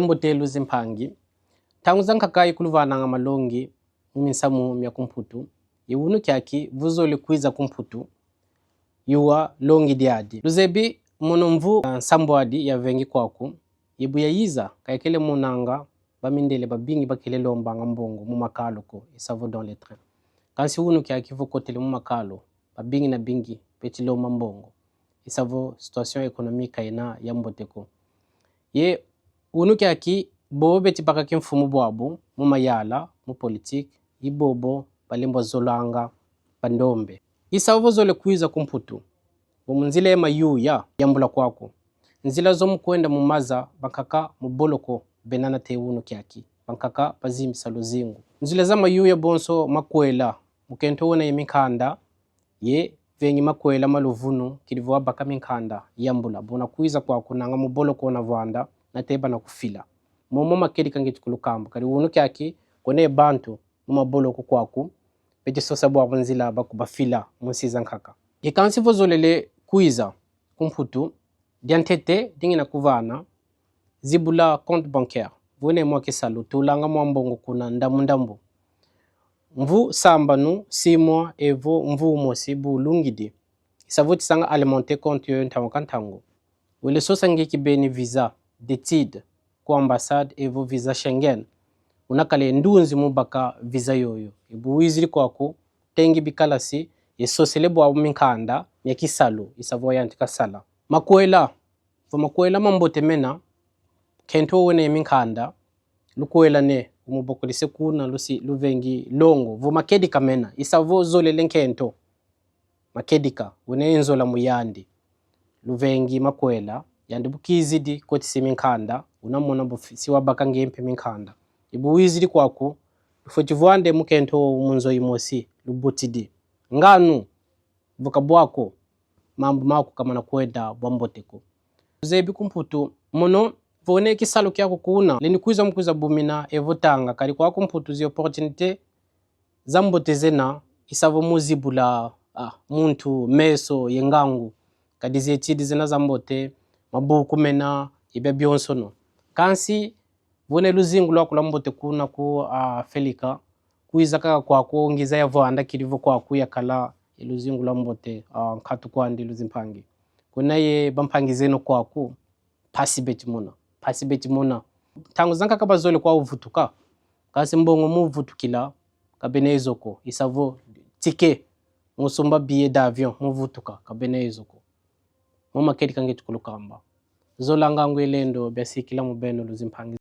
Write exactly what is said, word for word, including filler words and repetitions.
Mbote luzimpangi. Ntangu zankaka ikuluvananga malongi mu minsamu mia ku Mputu. Ye wunu kiaki vo zole kwiza ku Mputu, yuwa longi diadi. Luzebi mono mvu, ah, nsambwadi yavengi kwaku. Ye bu yayiza, ka yakele monanga bamindele babingi bakele lombanga mbongo mu makalu ko, i sa vo dans les trains. Kansi wunu kiaki vo kotele mu makalu, babingi na bingi beti lomba mbongo, i sa vo situation économique ka yena ya mbote ko. Ye wunu kiaki bobo beti baka kimfumu bwabu mu mayala, mu politique, i bobo balembwa zolanga bandombe. I sa vo zole kwiza ku Mputu, vo mu nzila ya mayuya yambula kwaku. Nzila zo mu kwenda mu maza, bankaka mu boloko bena nate wunu kiaki. Bankaka bazimbisa luzingu. Nzila za mayuya bonso makwela, mukento wena ye minkanda, ye vengi makwela ma luvunu, kidi vo wabaka minkanda yambula. Buna kwiza kwaku nanga mu boloko na vwanda, nate bana kufila. Momo makedika ngeti kulukamba. Kadi wunu kiaki, kwena ye bantu mu maboloko kwaku, beti sosa bwabu nzila bakubafila mu nsi zankaka. Ye kansi vo zolele kwiza ku Mputu, diantete di ngina kuvana, zibula compte bancaire. Vo wena ye mwa kisalu, tulanga mwa mbongo kuna ndambu ndambu. Mvu sambanu, six mois, evo mvu mosi bu lungidi, i sa vo ti sanga alimenter compte yoyo ntangu ka ntangu. Wele sosa nge kibeni visa d'étude ku ambassade evo visa Schengen. Una kala ye ndunzi mu baka visa yoyo. Ye bu wizidi kwaku, tengi bikalasi, ye sosele bwabu minkanda mia kisalu, i sa vo yantika sala. Makwela, vo makwela mambote mena, nkento wena ye minkanda, lukwela ne, umubokolise kuna, lusi, luvengi longo, vo makedika mena, i sa vo zolele nkento. Makedika, wena ye nzola mu yandi. Luvengi makwela, yandi bu kizidi kotisi minkanda, una mona bu fi-, si wabaka nge mpe minkanda. Ye bu wizidi kwaku, lufweti vwande mukento mu nzo yimosi, lubutidi. Nganu, vo ka bwa ko, mambu maku ka mana kwenda bwa mbote ko. Zebi ku Mputu, mono, vo wena ye kisalu kiaku kuna, lendi kwiza mu kwiza bumina evo tanga, kadi kwaku Mputu zi opportunité za mbote zena, i sa vo mu zibula, ah, muntu meso ye ngangu. Kadi zi études zena za mbote, mabuku mena, ye bia bionsono. Kansi, vo wena ye luzingu lwaku lwa mbote kuna ku, ah, Felika, kwiza kaka kwaku ngiza ya vwanda kidi vo kwaku yakala ye luzingu lwa mbote, ah, nkatu kwandi luzimpangi. Kwena ye bampangi zeno kwaku, mpasi beti mona. Mpasi beti mona. Ntangu zankaka bazole kwa uvutuka. Kansi mbongo mu vutukila, ka bena ye zo ko. I sa vo ticket, mu sumba billet d'avion, mu vutuka, ka bena ye zo ko. Momo makedika ngeti kulukamba. Zola ngangu ye lendo, bia sikila mu beno luzimpangi.